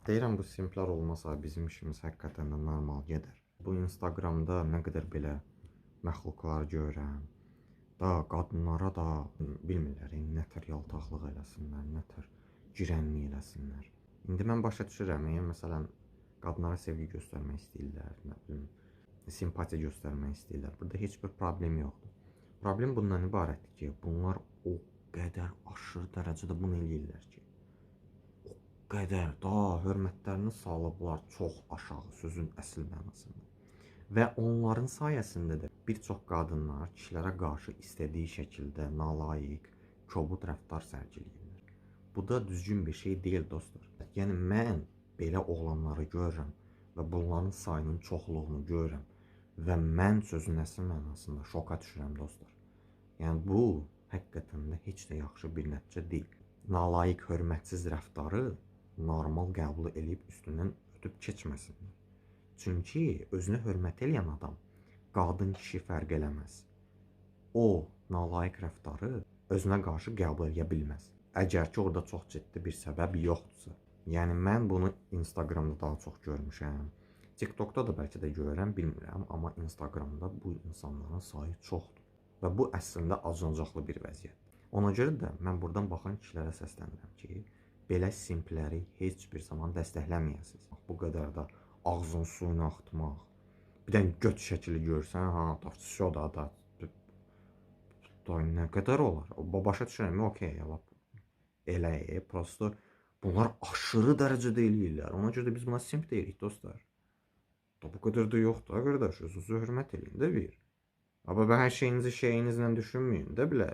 Deyirəm bu simplər olmasa bizim işimiz həqiqətən də normal gedər. Bu Instagramda nə qədər belə məxluqlar görürəm. Da qadınlara da bilmirlər, nə tər yaltaqlıq eləsinlər, nə tər girənlik eləsinlər. İndi mən başa düşürəm, yəni məsələn qadınlara sevgi göstərmək istəyirlər, nə bilim, simpatiya göstərmək istəyirlər. Burada heç bir problem yoxdur. Problem bundan ibarətdir ki, bunlar o qədər aşırı dərəcədə bunu eləyirlər ki, o qədər da hörmətlərini salıblar çox aşağı sözün əsl mənasında. Və onların sayəsində də bir çox qadınlar kişilərə qarşı istədiyi şəkildə nalayiq, kobud rəftar sərgiləyirlər. Bu da düzgün bir şey deyil dostlar. Yəni mən belə oğlanları görürəm və bunların sayının çoxluğunu görürəm və mən sözün əsl mənasında şoka düşürəm dostlar. Yəni bu həqiqətən də heç də yaxşı bir nəticə deyil. Nalayiq, hörmətsiz rəftarı normal qəbul eləyib üstündən ötüb keçməsinlər. Çünki özünə hörmət eləyən adam qadın kişi fərq eləməz. O nalayiq rəftarı özünə qarşı qəbul eləyə bilməz. Əgər ki orada çox ciddi bir səbəb yoxdursa. Yəni mən bunu Instagramda daha çox görmüşəm. TikTokda da bəlkə də görürəm, bilmirəm, amma Instagramda bu insanların sayı çoxdur. Və bu əslində acınacaqlı bir vəziyyətdir. Ona görə də mən buradan baxan kişilərə səslənirəm ki, belə simpləri heç bir zaman dəstəkləməyəsiniz. Bu qədər də ağzın suyunu axıtmaq. Bir dənə göt şəkili görsən, ha, da da da. Da nə qədər olar? Başa düşürəm, okey, lap elə, prosto bunlar aşırı dərəcədə eləyirlər. Ona görə də biz buna simp deyirik dostlar. Da bu qədər də yoxdur, qardaş, özünüzü hörmət eləyin də bir. Amma hər şeyinizi şeyinizlə düşünməyin də bilə.